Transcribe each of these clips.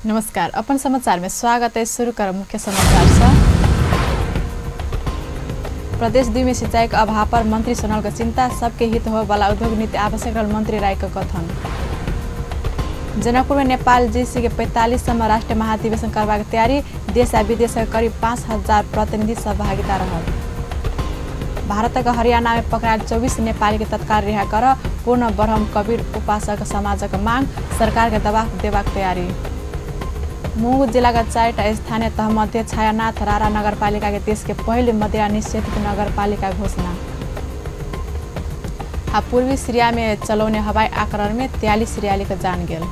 नमस्कार, अपन समाचार में स्वागत है। शुरू कर मुख्य समाचार से। प्रदेश 2 में सिंचाई के अभाव पर मंत्री सोनल के चिंता, सबके हित हो वाला उद्योग नीति आवश्यक रहल मंत्री राय के कथन। जनकपुर में नेपाल जेसी के 45वां राष्ट्रीय महाधिवेशन करबाक तैयारी, देश आ विदेश के करीब 5000 प्रतिनिधि सहभागिता रहल। भारत के हरियाणा में पकड़ायल 24 नेपाली के तत्काल रिहा कर पूर्ण ब्रह्म कबीर उपासक समाजक मांग, सरकार के दबाव देबाक तैयारी। मुंगू जिला का 4टा स्थानीय तह मध्य छायानाथ रारा नगरपालिका के देश के पहले मदिरा निषेधित नगरपालिका घोषणा। आ पूर्वी सीरिया में चलौने हवाई आक्रमण में 43 सीरियाली के जान गेल।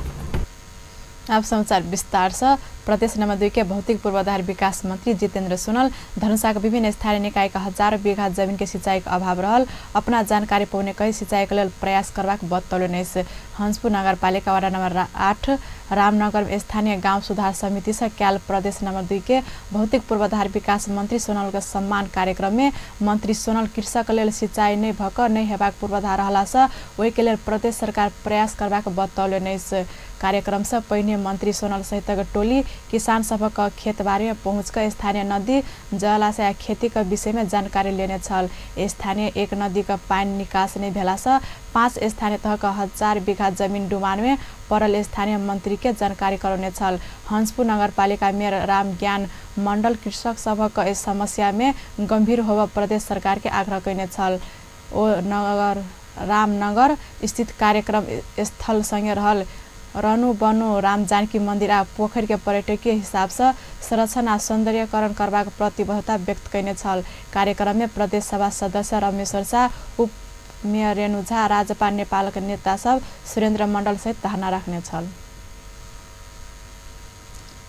अब समाचार विस्तार से। प्रदेश नंबर 2 के भौतिक पूर्वाधार विकास मंत्री जितेन्द्र सोनल धनुषा के विभिन्न स्थानीय निकाय के हजारों बीघा जमीन के सिंचाई के अभाव रहल अपना जानकारी पौने कही सिंचाई के लेल प्रयास करबाक बतौलनि अछि। हंसपुर नगरपालिका वार्ड नंबर 8 रामनगर में स्थानीय गांव सुधार समिति से कयल प्रदेश नंबर 2 के भौतिक पूर्वाधार विकास मंत्री सोनल के सम्मान कार्यक्रम में मंत्री सोनल कृषक लेल सिंचाई नहीं भक नहीं हेबाक पूर्वाधार रहला से ओहि के लेल प्रदेश सरकार प्रयास करबाक बतौलनि अछि। कार्यक्रम से पहिने मंत्री सोनल सहितक टोली किसान सभक खेतबारी में पहुँच स्थानीय नदी जलाशय आ खेती के विषय में जानकारी लेने छल। स्थानीय एक नदी के पानी निकास नहीं भेला से 5 स्थानीय तह के 1000 बीघा जमीन डुबान में पड़ल स्थानीय मंत्री के जानकारी करौने छल। हंसपुर नगरपालिका मेयर रामज्ञान मंडल कृषक सभक इस समस्या में गंभीर होब प्रदेश सरकार के आग्रह कयने छल। ओ नगर रामनगर स्थित कार्यक्रम स्थल संगे रहल रनु बनु राम जानकी मंदिर आ पोखरि के पर्यटकीय हिसाब से संरक्षण आ सौंदर्यकरण करबाक प्रतिबद्धता व्यक्त कयने छल। कार्यक्रम में प्रदेश सभा सदस्य रमेश्वर शाह, उप मेयर रेणु झा, राजपा नेपाल के नेता सब सुरेन्द्र मंडल सहित धारणा रखने छल।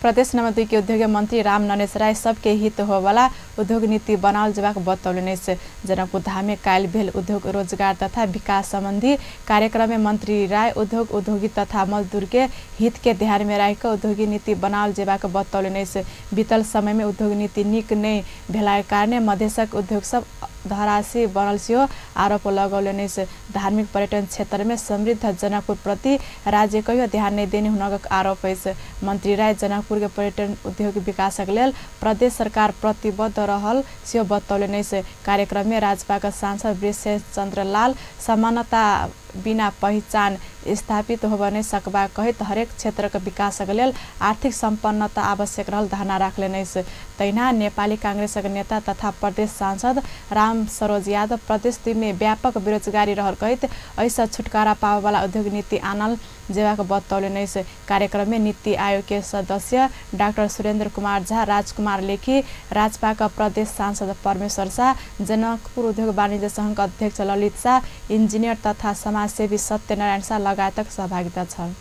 प्रदेश नंबर 2 के उद्योग मंत्री राम नरेश राय सबके हित होवाला उद्योग नीति बनाओल जेबाक बतौलनि अछि। जनकपुर धाम में काल्हि भेल उद्योग रोजगार तथा विकास संबंधी कार्यक्रम में मंत्री राय उद्योग उद्योगी तथा मजदूर के हित के ध्यान में राखि उद्योगी नीति बनाओल जेबाक बतौलनि अछि। बीतल समय में उद्योग नीति नीक नहीं भेलाक कारणे मधेशक उद्योग सब धराशी बनल सेहो आरोप लगौलनि अछि। धार्मिक पर्यटन क्षेत्र में समृद्ध जनकपुर प्रति राज्य कहियो ध्यान नहीं देने हुनक आरोप अछि। मंत्री राय जनकपुर के पर्यटन उद्योग विकासक लेल प्रदेश सरकार प्रतिबद्ध रहल सेहो बतौलनि अछि। कार्यक्रम में राजपा के सांसद वृषेश चंद्र लाल समानता बिना पहिचान स्थापित होब नहीं सकबाक कहैत हरेक क्षेत्रक विकासक लेल आर्थिक सम्पन्नता आवश्यक रहल धारणा राखलनि अछि। तहिना नेपाली कांग्रेसक नेता तथा प्रदेश सांसद राम सरोज यादव प्रदेश 2 में व्यापक बेरोजगारी रहल कहैत एहिसँ छुटकारा पाबयवला उद्योग नीति आनल जेबाक बतौलनि अछि। कार्यक्रम में नीति आयोग के सदस्य डाक्टर सुरेन्द्र कुमार झा, राजकुमार लेखी, राजपा के प्रदेश सांसद परमेश्वर शाह, जनकपुर उद्योग वाणिज्य संघ के अध्यक्ष ललित शाह, इंजीनियर तथा समाजसेवी सत्यनारायण शाह लगायतक सहभागिता छल।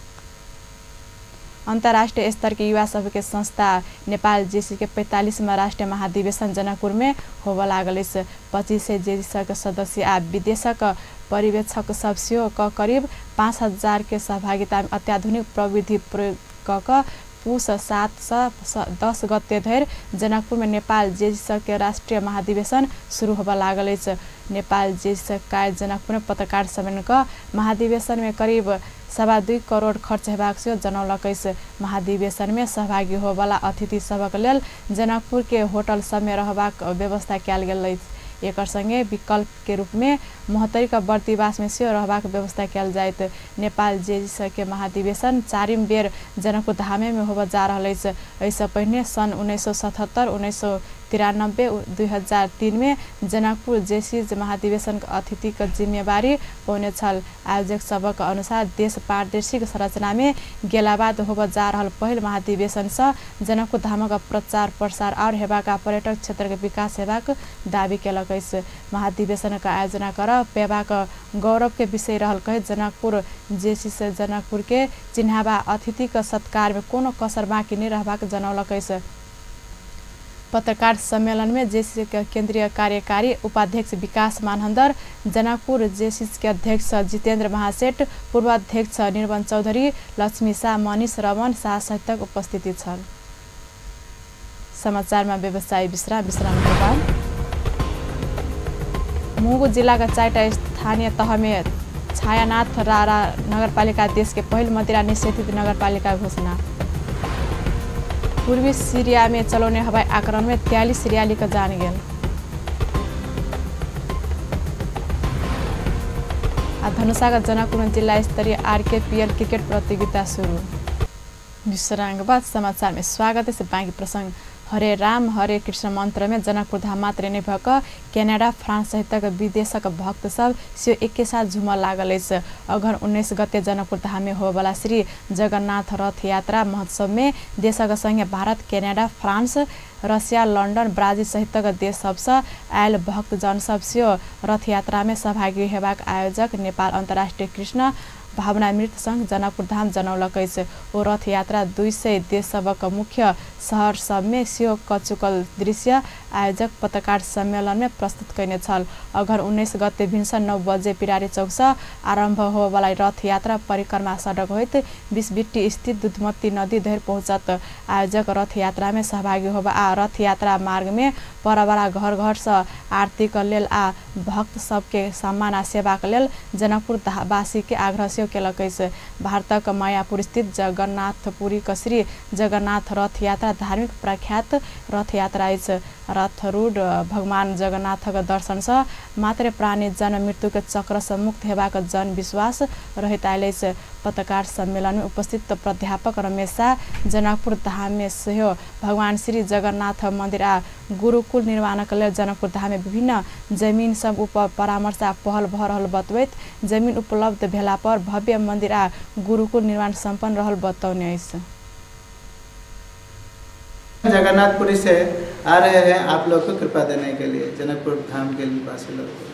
अंतर्राष्ट्रीय स्तर के युवा सबके संस्था नेपाल जेसी के 45वां राष्ट्रीय महाधिवेशन जनकपुर में होबय लागल अछि। 25 जेसी के सदस्य आ विदेशक पर्यवेक्षक सब सेहो क करीब 5000 के सहभागिता में अत्याधुनिक प्रविधि प्रयोग क पुस 7 से 10 गते धरि जनकपुर में नेपाल जेसी के राष्ट्रीय महाधिवेशन शुरू होबय लागल अछि। नेपाल जेसी कार्य जनकपुर में पत्रकार सम्मेलन क महाधिवेशन में करीब 2.25 करोड़ खर्च हेबाक सेहो जनौलक अछि। महाधिवेशन में सहभागी होबयवला अतिथि सभक लेल जनकपुर के होटल सब में रहबाक व्यवस्था कयल गेल अछि। एकर संगे विकल्प के रूप में महोत्तरी के बर्दिवास में सेहो रहबाक व्यवस्था कयल जाइत। नेपाल जेसी के महाधिवेशन 4 बेर जनकपुर धामे में होबय जा रहल अछि। एहिसँ पहिने सन् 1977, 1993, 2003 में जनकपुर जेसी महाधिवेशन के अतिथि के जिम्मेवारी पौने छल। आयोजक सभक अनुसार देश पारदर्शी संरचना में गेला बाद होबय जा रहल पहिल महाधिवेशन से जनकपुर धामक प्रचार प्रसार और हेबाक पर्यटक क्षेत्र के विकास हेबाक दावी केलक अछि। महाधिवेशन के आयोजना कर पेबाक गौरव के विषय रहल कहैत जनकपुर जेसी से जनकपुर के चिन्हाबा अतिथि के सत्कार में कोनो कसर बाँकी नहीं रहबाक जनौलक अछि। पत्रकार सम्मेलन में जेसी के केंद्रीय कार्यकारी उपाध्यक्ष विकास मानहन्दर, जनकपुर जेसी के अध्यक्ष जितेन्द्र महासेठ, पूर्व अध्यक्ष निर्वन चौधरी, लक्ष्मी शाह, मनीष रमन शाह सहितक उपस्थिति छल। समाचार में व्यवसायी विश्राम के बाद मुगु जिला का 4टा स्थानीय तह में छायानाथ रारा नगरपालिका देश के पहिल मदिरा निषेधित नगरपालिका घोषणा। पूर्वी सीरिया में चलौने हवाई आक्रमण में 43 सीरियाली के जान गेल। आ धनुषाका जनकपुर जिल्ला स्तरीय आरकेपीएल क्रिकेट प्रतियोगिता सुरु। विश्रामको बाद समाचार में स्वागत है। बाँकी प्रसंग हरे राम हरे कृष्ण मंत्र में जनकपुर धाम मात्रै नै भक क्यानाडा फ्रान्स सहितक विदेशक भक्त सब सेहो एकैसाथ झुम लागल अछि। अगहन 19 गते जनकपुर धाम में होबला श्री जगन्नाथ रथ यात्रा महोत्सव में देशक संगे Bharat, Canada, France, Russia, London, Brazil सहितक देश सबसँ आयल भक्तजन सब सेहो रथ यात्रा में सहभागी हेबाक आयोजक नेपाल अन्तर्राष्ट्रिय कृष्ण भावनामृत संघ जनकपुर धाम जनौलक अछि। ओ रथ यात्रा 200 देश सबक मुख्य शहर सबमे सेहो क चुकल दृश्य आयोजक पत्रकार सम्मेलन में प्रस्तुत कयने छल। अगहन 19 गते भिन्सर 9 बजे पिरारी चौक से आरम्भ होबला रथ यात्रा परिक्रमा सडक होइत बिसबिट्टी स्थित दुधमती नदी धरि पहुँचत। आयोजक रथ यात्रा में सहभागी होबा आ रथ यात्रा मार्ग में परबरा घर घर से आरती के लेल आ भक्त सबके सम्मान आ सेवा के लेल जनकपुर वासी के आग्रह सेहो केलक अछि। भारतक मायापुर स्थित जगन्नाथपुरी के श्री जगन्नाथ रथ यात्रा धार्मिक प्रख्यात रथ यात्रा अछि। रथरूढ़ भगवान जगन्नाथक दर्शन से मात्रै प्राणी जन्म मृत्यु के चक्र से मुक्त हेबाक जन विश्वास रहैत आयल अछि। पत्रकार सम्मेलन में उपस्थित प्राध्यापक रमेश शाह जनकपुर धाम में सेहो भगवान श्री जगन्नाथ मंदिर आ गुरुकुल निर्माणक लेल जनकपुर धाम में विभिन्न जमीन सब उपर परामर्श आ पहल भ रहल बतबैत जमीन उपलब्ध भेला पर भव्य मंदिर आ गुरुकुल निर्माण सम्पन्न रहल बतौने अछि। जगन्नाथपुरी से आ रहे हैं आप लोग को कृपा देने के लिए, जनकपुर धाम के निवासी लोग को।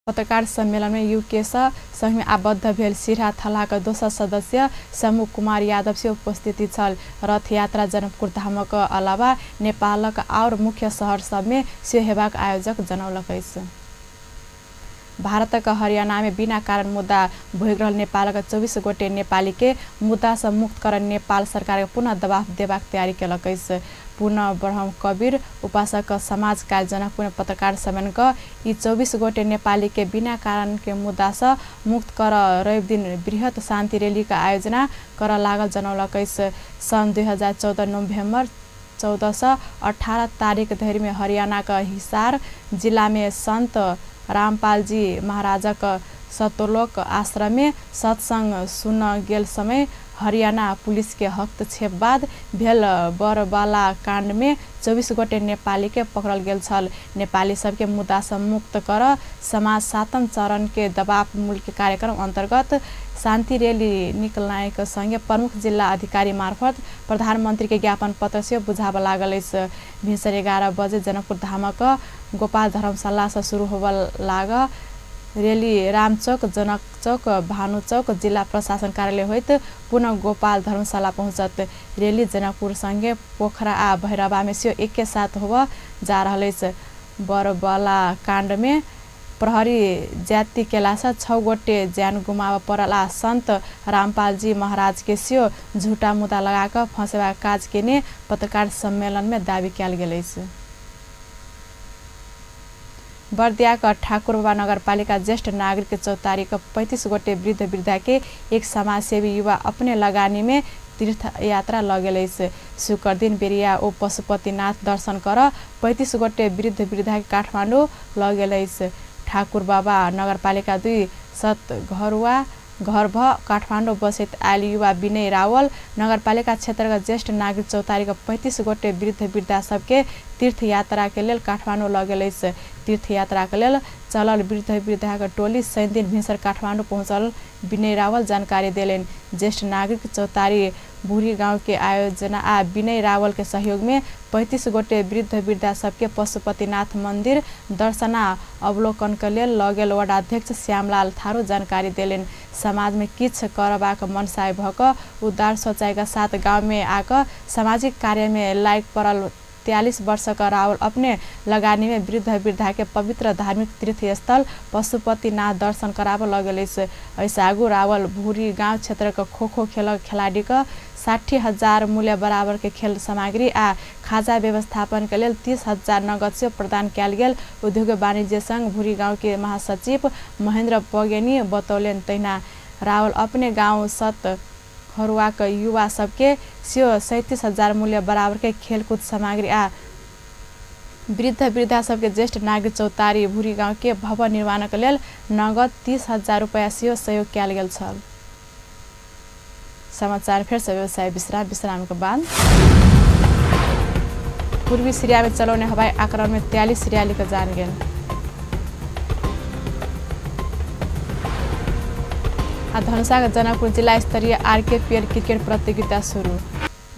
पत्रकार सम्मेलन में यूके से संघ में आबद्ध भेल सिरहा थलाक दोसर सदस्य समूह कुमार यादव से उपस्थिति छल। रथ यात्रा जनकपुर धामक अलावा नेपालक और मुख्य शहर सब में सेहो हेबाक आयोजक जनौलक अछि। भारतक हरियाणा में बिना कारण मुद्दा भोगि रहल नेपालक 24 गोटे नेपाली के मुद्दा से मुक्त कर नेपाल सरकार के पुनः दबाव देबाक तैयारी केलक अछि। पुनः ब्रह्म कबीर उपासक समाज काल जनकपुर पत्रकार सम्मेलन क ई 24 गोटे नेपाली के बिना कारण के मुद्दा से मुक्त कर रवि दिन बृहत शान्ति रैली के आयोजना कर लागल जनौलक अछि। सन् 2014 नोभेम्बर 14 से 18 तारिक धरि में हरियाणा के हिसार जिला में संत रामपाल जी महाराजक सतोलोक आश्रम में सत्संग सुन गेल समय हरियाणा पुलिस के हस्तक्षेप बाद भेल बरबाला कांड में 24 गोटे नेपाली के पकड़ल गेल छल। नेपाली सबके मुद्दा से मुक्त कर समाज सातम चरण के दबाव मूल के कार्यक्रम अंतर्गत शान्ति रैली निकलनाइ के संगे प्रमुख जिल्ला अधिकारी मार्फत प्रधानमंत्री के ज्ञापन पत्र से बुझाब लागल अछि। भिनसर 11 बजे जनकपुर धामक गोपाल धर्मशाला से शुरू होब लाग रैली रामचौक, जनक चौक, भानु चौक, जिल्ला प्रशासन कार्यालय होइत पुनः गोपाल धर्मशाला पहुँचत। रैली जनकपुर संगे पोखरा आ भैरवा में सेहो एके साथ होब जा रहल अछि। बरबला कांड में प्रहरी ज्यादती केलासँ 6 गोटे ज्यान गुमाब पड़ल आ संत रामपाल जी महाराज के सेहो झूठा मुद्दा लगा कऽ फंसेबाक काज केने पत्रकार सम्मेलन में दावी कयल गेल अछि। बर्दियाक ठाकुरबाबा नगरपालिका ज्येष्ठ नागरिक चौतारीक 35 गोटे वृद्ध वृद्धा के एक समाजसेवी युवा अपने लगानी में तीर्थ यात्रा लगेल अछि। शुक्र दिन बेरिया ओ पशुपतिनाथ दर्शन कर 35 गोटे वृद्ध वृद्धा के काठमाडौँ लगेल अछि। ठाकुरबाबा नगरपालिका 2 सतघरुवा घर भ काठमाडौँ बसैत आयल युवा विनय रावल नगरपालिका क्षेत्रक ज्येष्ठ नागरिक चौतारीक 35 गोटे वृद्ध वृद्धा सबके तीर्थ यात्रा के लेल काठमाडौँ लगेल अछि। तीर्थ यात्रा के लेल चलल वृद्ध वृद्धा के टोली शनिदिन भिनसर काठमाडौँ पहुँचल विनय रावल जानकारी देलनि। ज्येष्ठ नागरिक चौतारी बुढ़ी गांव के आयोजना आ विनय रावल के सहयोग में 35 गोटे वृद्ध वृद्धा सबके पशुपतिनाथ मंदिर दर्शना अवलोकन के लेल लगेल वडाध्यक्ष श्यामलाल थारू जानकारी देलनि। समाज में किछ करबाक मनसाय भ क उदार सोचाइ के साथ गांव में आक सामाजिक कार्य में लाग पड़ल 43 वर्ष का रावल अपने लगानी में वृद्ध वृद्धा के पवित्र धार्मिक तीर्थ स्थल पशुपतिनाथ दर्शन कराब लगल अछि। एहिसँ आगू रावल भूरी गांव क्षेत्र के खो खो खेल खिलाड़ी के 60,000 मूल्य बराबर के खेल सामग्री आ खाजा व्यवस्थापन के लेल 30,000 नगद से प्रदान कयल गेल उद्योग वाणिज्य संघ भूरी गांव के महासचिव महेंद्र पगेनी बतौलनि। तहिना रावल अपने गाउँ सत खरुवाक युवा सबके सेहो 37,000 मूल्य बराबर के खेलकुद सामग्री आ वृद्ध वृद्धा सबके ज्येष्ठ नागरिक चौतारी भुरी गाउँ के भवन निर्माणक लेल नगद 30,000 रुपैयाँ सेहो सहयोग कयल गेल छल। समाचार फेर से व्यवसाय विश्राम। विश्राम के बाद पूर्वी सीरिया में चलौने हवाई आक्रमण में 43 सीरियाली के जान गेल। आ धनुषा के जनकपुर जिला स्तरीय आरकेपीएल क्रिकेट प्रतियोगिता शुरू।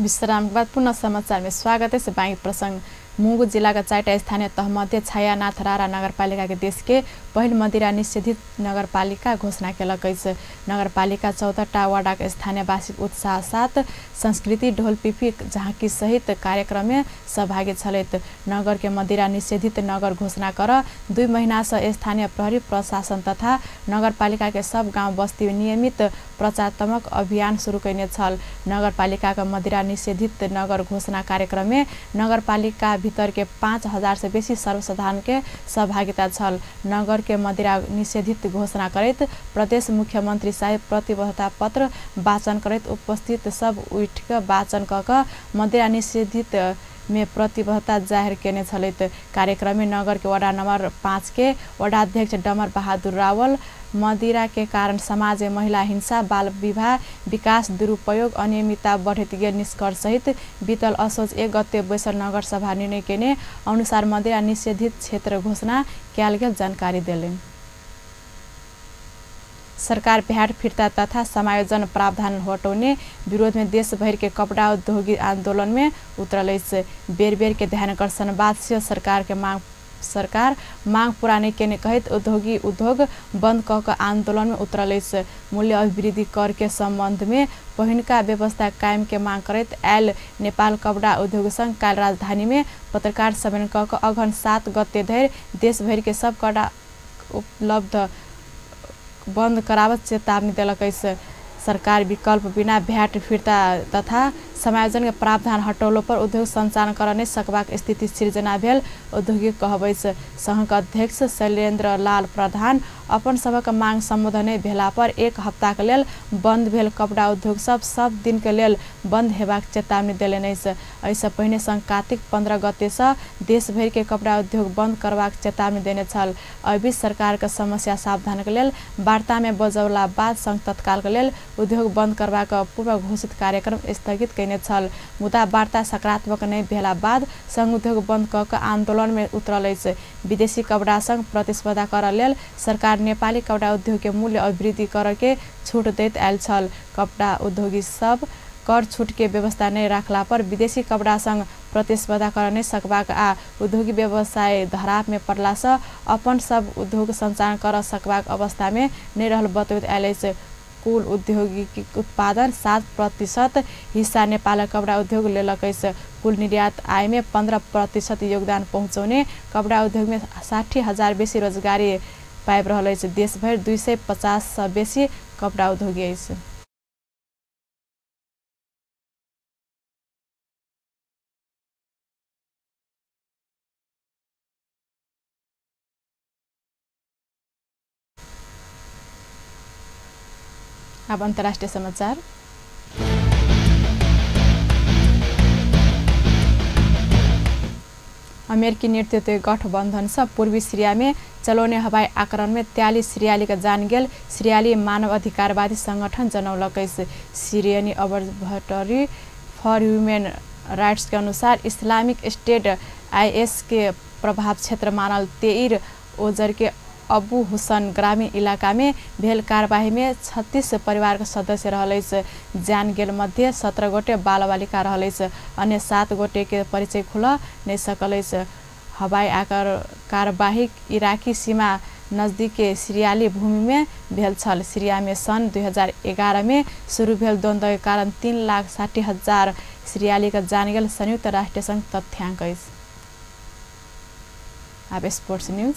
विश्राम के बाद पुनः समाचार में स्वागत है। बाँकी प्रसंग मुगु जिला का 4 स्थानीय तहमध्ये छायानाथ रारा नगरपालिका के देश के पहिल मदिरा निषेधित नगरपालिका घोषणा केलक अछि। नगरपालिका 14टा वार्डक स्थानीयवासी उत्साह साथ संस्कृति ढोल पिपी झाँकी सहित कार्यक्रम में सहभागी छलैत। नगर के मदिरा निषेधित नगर घोषणा कर 2 महीना से स्थानीय प्रहरी प्रशासन तथा नगरपालिका के सब गाँव बस्ती नियमित प्रचारात्मक अभियान शुरू कयने छल। नगरपालिका के मदिरा निषेधित नगर घोषणा कार्यक्रम में नगरपालिका भीतर के 5,000 से बेसी सर्वसाधारण के सहभागिता छल। नगर के मदिरा निषेधित घोषणा करैत प्रदेश मुख्यमंत्री साहेब प्रतिबद्धता पत्र वाचन करैत उपस्थित सब उठि कऽ वाचन कऽ कऽ मदिरा निषेधित में प्रतिबद्धता जाहिर केने छलैत। कार्यक्रम में नगर के वार्ड नंबर 5 के वार्डाध्यक्ष डमर बहादुर रावल मदिरा के कारण समाज में महिला हिंसा, बाल विवाह, विकास दुरुपयोग, अनियमितता बढ़ैत गेल निष्कर्ष सहित बीतल असोज 1 गते बैसल नगर सभा निर्णय केने अनुसार मदिरा निषेधित क्षेत्र घोषणा कयल गेल जानकारी देलनि। सरकार भ्याट फिर्ता तथा समायोजन प्रावधान हटौने विरोध में देशभर के कपड़ा उद्योगी आंदोलन में उतरल अछि। बेर बेर के ध्यानाकर्षण बाद से सरकार मांग पूरा नहि केने कहैत उद्योगी उद्योग बंद कऽ कऽ आंदोलन में उतरल अछि। मूल्य अभिवृद्धि कर के संबंध में पहिनका व्यवस्था कायम के मांग करैत आयल नेपाल कपड़ा उद्योग संघ काल्हि राजधानी में पत्रकार सम्मेलन कऽ कऽ अगहन 7 गते धरि देशभर के सब कपड़ा उपलब्ध बंद कराबत चेतावनी देलक अछि। सरकार विकल्प बिना भ्याट फिर्ता तथा समायोजन के प्रावधान हटौलो पर उद्योग संचालन कर नहि सकबाक स्थिति सिर्जना भेल औद्योगिक कहब अछि। संघक अध्यक्ष शैलेन्द्र लाल प्रधान अपन सभक मांग सम्बोधन नहि भेला पर 1 हप्ताक लेल बंद भेल कपड़ा उद्योग सब सब दिन के लेल बंद हेबाक चेतावनी देलनि अछि। एहिसँ पहिने संघ कार्तिक 15 गते सँ देशभरि के कपड़ा उद्योग बंद करबाक चेतावनी देने छल। एहि बीच सरकार के समस्या समाधान के लेल वार्ता में बजौला बाद संघ तत्काल के लेल उद्योग बंद करबाक पूर्व घोषित कार्यक्रम स्थगित कयने छल। मुदा वार्ता सकारात्मक नहि भेला बाद संघ उद्योग बंद कऽ कऽ आंदोलन में उतरल अछि। विदेशी कपड़ा संग प्रतिस्पर्धा करऽ लेल सरकार नेपाली कपड़ा उद्योग के मूल्य अभिवृद्धि कर के छूट दैत आयल छल। कपड़ा उद्योगी सब कर छूट के व्यवस्था नहि राखला पर विदेशी कपड़ा संग प्रतिस्पर्धा कर नहि सकबाक आ उद्योगी व्यवसाय धराप में पड़ला सँ अपन सब उद्योग संचालन कर सकबाक अवस्था में नहि रहल बतबैत आयल अछि। कुल औद्योगिक उत्पादन 7% हिस्सा नेपाल कपड़ा उद्योग लेलक अछि। कुल निर्यात आय में 15% योगदान पहुँचौने कपड़ा उद्योग में 60,000 बेसी रोजगारी पाबि रहल अछि। देशभरि 250 सँ बेसी कपड़ा उद्योगी अछि। अब अंतर्राष्ट्रीय समाचार। अमेरिकी नेतृत्व गठबंधन से पूर्वी सीरिया में चलौने हवाई आक्रमण में 43 सीरियाली के जान गेल सीरियाली मानव अधिकारवादी संगठन जनौलक अछि। सीरियनी ऑब्जर्वेटरी फॉर ह्यूमन राइट्स के अनुसार इस्लामिक स्टेट IS के प्रभाव क्षेत्र मानल तेइर ओजर के अबू हुसन ग्रामीण इलाका में भेल कारबाही में 36 परिवार के सदस्य रहल अछि। जान गेल मध्य 17 गोटे बाल बालिका रहल अछि। अन्य 7 गोटे के परिचय खुल नहि सकल अछि। हवाई कारबाही इराकी सीमा नजदीक के सीरियाली भूमि में भेल छल। सीरिया में सन् 2011 में शुरू भेल द्वंद्व के कारण 3,60,000 सीरियाली के जान गेल संयुक्त राष्ट्र संघ तथ्यांक अछि। अब स्पोर्ट्स न्यूज।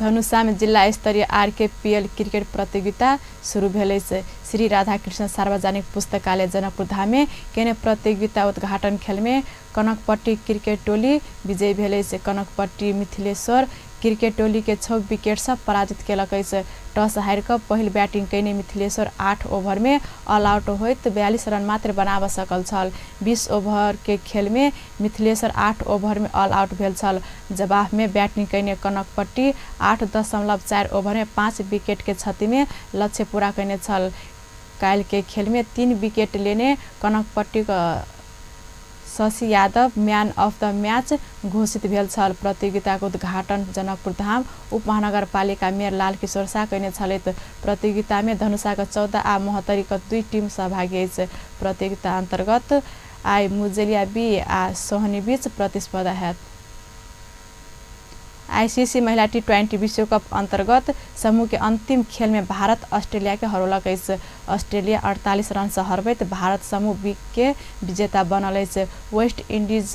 धनुषा में जिला स्तरीय आरकेपीएल क्रिकेट प्रतियोगिता शुरू भेल अछि। श्री राधाकृष्ण सार्वजनिक पुस्तकालय जनकपुर धाम में केने प्रतियोगिता उद्घाटन खेल में कनकपट्टी क्रिकेट टोली विजयी भेल अछि। कनकपट्टी मिथिलेश्वर क्रिकेट टोली के 6 विकेट से पराजित केलक अछि। टॉस हारि कऽ पहिल बैटिंग कयने मिथिलेश्वर 8 ओवर में ऑल आउट होइत 42 रन मात्र बनाबऽ सकल छल। 20 ओवर के खेल में मिथिलेश्वर 8 ओवर में ऑल आउट भेल छल। जवाब में बैटिंग कयने कनकपट्टी 8.4 ओवर में 5 विकेट के क्षति में लक्ष्य पूरा कयने छल। काल्हि के खेल में 3 विकेट लेने Kanakpatti Shashi Yadav man of the match घोषित भेल छल। प्रतियोगिताको उद्घाटन जनकपुर धाम उपमहानगरपालिका मेयर लालकिशोर शाह कयने छलथि। प्रतियोगिता में धनुषाक 14 आ महोत्तरीक 2 टीम सहभागी अछि। प्रतियोगिता अन्तर्गत आइ मुजेलिया बी आ सोहनी बीच प्रतिस्पर्धा हैत। आईसीसी महिला टी20 विश्वकप अन्तर्गत समूह के अंतिम खेल में भारत ऑस्ट्रेलिया के हरौलक अछि। ऑस्ट्रेलिया 48 रन से हरबैत भारत समूह बी के विजेता बनल अछि। वेस्ट इंडीज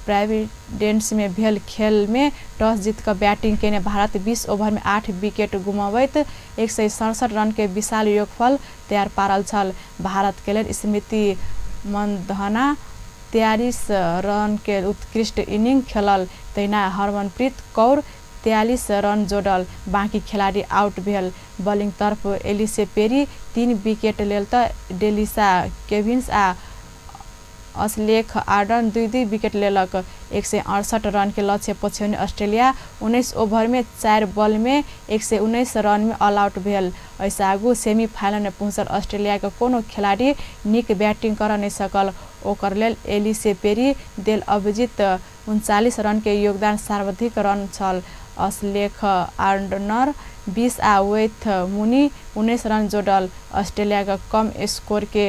प्रोविडेंस में भेल खेल में टॉस जीत कऽ बैटिंग केने भारत 20 ओवर में 8 विकेट गुमाबैत 167 रन के विशाल योगफल तैयार पारल छल। भारत के लेल स्मृति मंधना 43 रन के उत्कृष्ट इनिंग खेलल, तहिना हरमनप्रीत कौर 43 रन जोड़ल। बाकी खिलाड़ी आउट भेल। बॉलिंग तरफ एलिसे पेरी 3 विकेट लेल त डेलिसा केविन्स आ असलेख आर्डन 2-2 विकेट लेलक। 168 रन के लक्ष्य पछ्यौने ऑस्ट्रेलिया 19 ओवर में 4 बॉल में 119 रन में ऑल आउट भेल। एहिसँ आगू सेमीफाइनल में पहुँचल ऑस्ट्रेलिया के कोनो खिलाड़ी नीक बैटिंग कर नहीं सकल। ओकर लेल एलिसे पेरी देल अभिजीत 39 रन के योगदान सर्वाधिक रन छल। असलेख आर्डनर 20 आ वेथ मुनी 19 रन जोड़ल। ऑस्ट्रेलिया के कम स्कोर के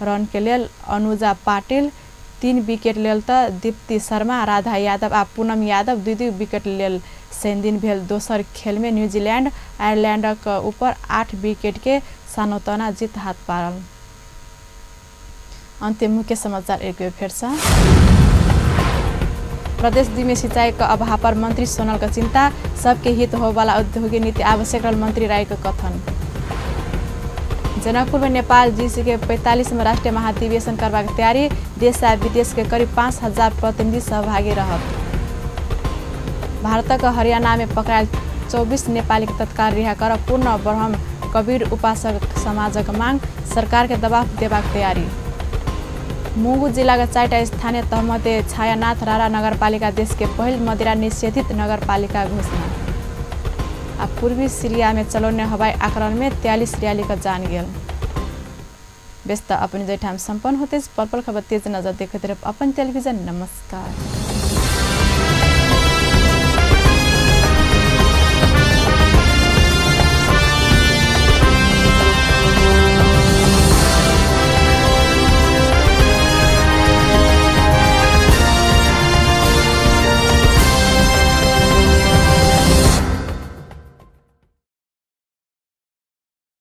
रन के लेल अनुजा पाटिल 3 विकेट लेल त दीप्ति शर्मा, राधा यादव आ पूनम यादव 2-2 विकेट लेल। शनिदिन भेल दोसर खेल में न्यूजीलैंड आयरलैंडक ऊपर 8 विकेट के सानोतना जीत हाथ पारल। अंतिम मुख्य समाचार एक बेर फेर से। प्रदेश 2 में सिंचाई के अभाव पर मंत्री सोनल का चिंता, सबके हित होवाला औद्योगिक नीति आवश्यक रहल मंत्री राय के कथन। जनकपुर में नेपाल जीसी के 45वां राष्ट्रीय महाधिवेशन करबाक तैयारी, देश आ विदेश के करीब 5000 प्रतिनिधि सहभागी रहत। भारतक हरियाणा में पकड़ायल 24 नेपाली के तत्काल रिहा कर पूर्ण ब्रह्म कबीर उपासक समाजक मांग, सरकार के दबाव देबाक तैयारी। मुगु जिला के 4टा स्थानीय तहमध्ये छायानाथ रारा नगरपालिका देश के पहिल मदिरा निषेधित नगरपालिका घोषणा। आ पूर्वी सीरिया में चलौने हवाई आक्रमण में 43 सीरियाली का जान गेल। व्यस्त अपन जैठाम सम्पन्न होते पल पल खबर तेज नजर देखते रह अपन टेलीविजन। नमस्कार।